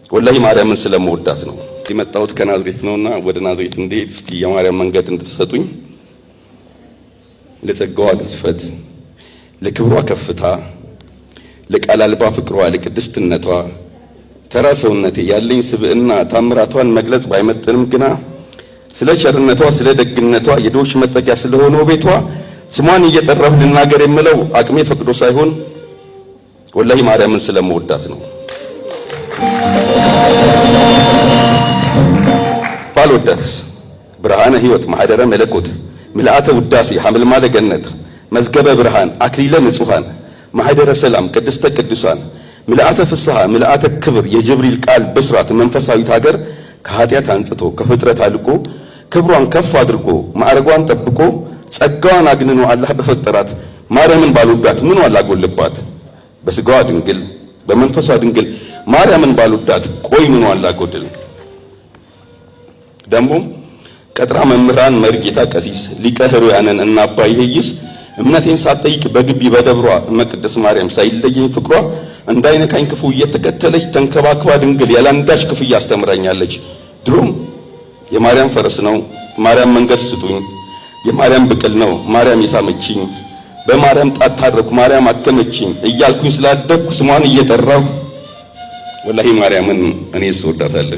ወላሂ ማርያምን ስለምወዳት ነው። የመጣሁት ከናዝሬት ነውና ወደ ናዝሬት እንድሄድ እስቲ የማርያም መንገድ እንድትሰጡኝ። ለጸጋዋ ግዝፈት፣ ለክብሯ ከፍታ፣ ለቃል አልባ ፍቅሯ፣ ለቅድስትነቷ ተራ ሰውነቴ ያለኝ ስብዕና ታምራቷን መግለጽ ባይመጥንም ግና ስለ ቸርነቷ፣ ስለ ደግነቷ፣ የድሆች መጠጊያ ስለሆነው ቤቷ ስሟን እየጠራሁ ልናገር የምለው አቅሜ ፈቅዶ ሳይሆን ወላሂ ማርያምን ስለምወዳት ነው። ባልወዳትስ ብርሃነ ሕይወት፣ ማኅደረ መለኮት፣ ምልአተ ውዳሴ፣ ሐመልማለ ገነት፣ መዝገበ ብርሃን፣ አክሊለ ንጹሐን፣ ማኅደረ ሰላም፣ ቅድስተ ቅዱሳን፣ ምልአተ ፍስሐ፣ ምልአተ ክብር፣ የጅብሪል ቃል ብስራት መንፈሳዊት ሀገር ከኃጢአት አንጽቶ ከፍጥረት አልቆ ክብሯን ከፍ አድርጎ ማዕረጓን ጠብቆ ጸጋዋን አግንኖ አላህ በፈጠራት ማርያምን ባልወዳት ምን አላጎልባት? በስጋዋ ድንግል በመንፈሷ ድንግል ማርያምን ባልወዳት ቆይ ምን አላጎድል? ደግሞ ቀጥራ መምህራን መርጌታ ቀሲስ ሊቀ ሕሩያንን እና አባ ይሄይስ እምነቴን ሳትጠይቅ በግቢ በደብሯ እመቅደስ ማርያም ሳይለየኝ ፍቅሯ እንዳይነካኝ ክፉ እየተከተለች ተንከባክባ ድንግል ያላንዳች ክፍያ አስተምራኛለች። ድሮም የማርያም ፈረስ ነው ማርያም መንገድ ስጡኝ፣ የማርያም ብቅል ነው ማርያም የሳመችኝ፣ በማርያም ጣት ታረኩ ማርያም አከመችኝ እያልኩኝ ስላደግኩ ስሟን እየጠራሁ ወላሂ ማርያምን እኔ እወዳታለሁ።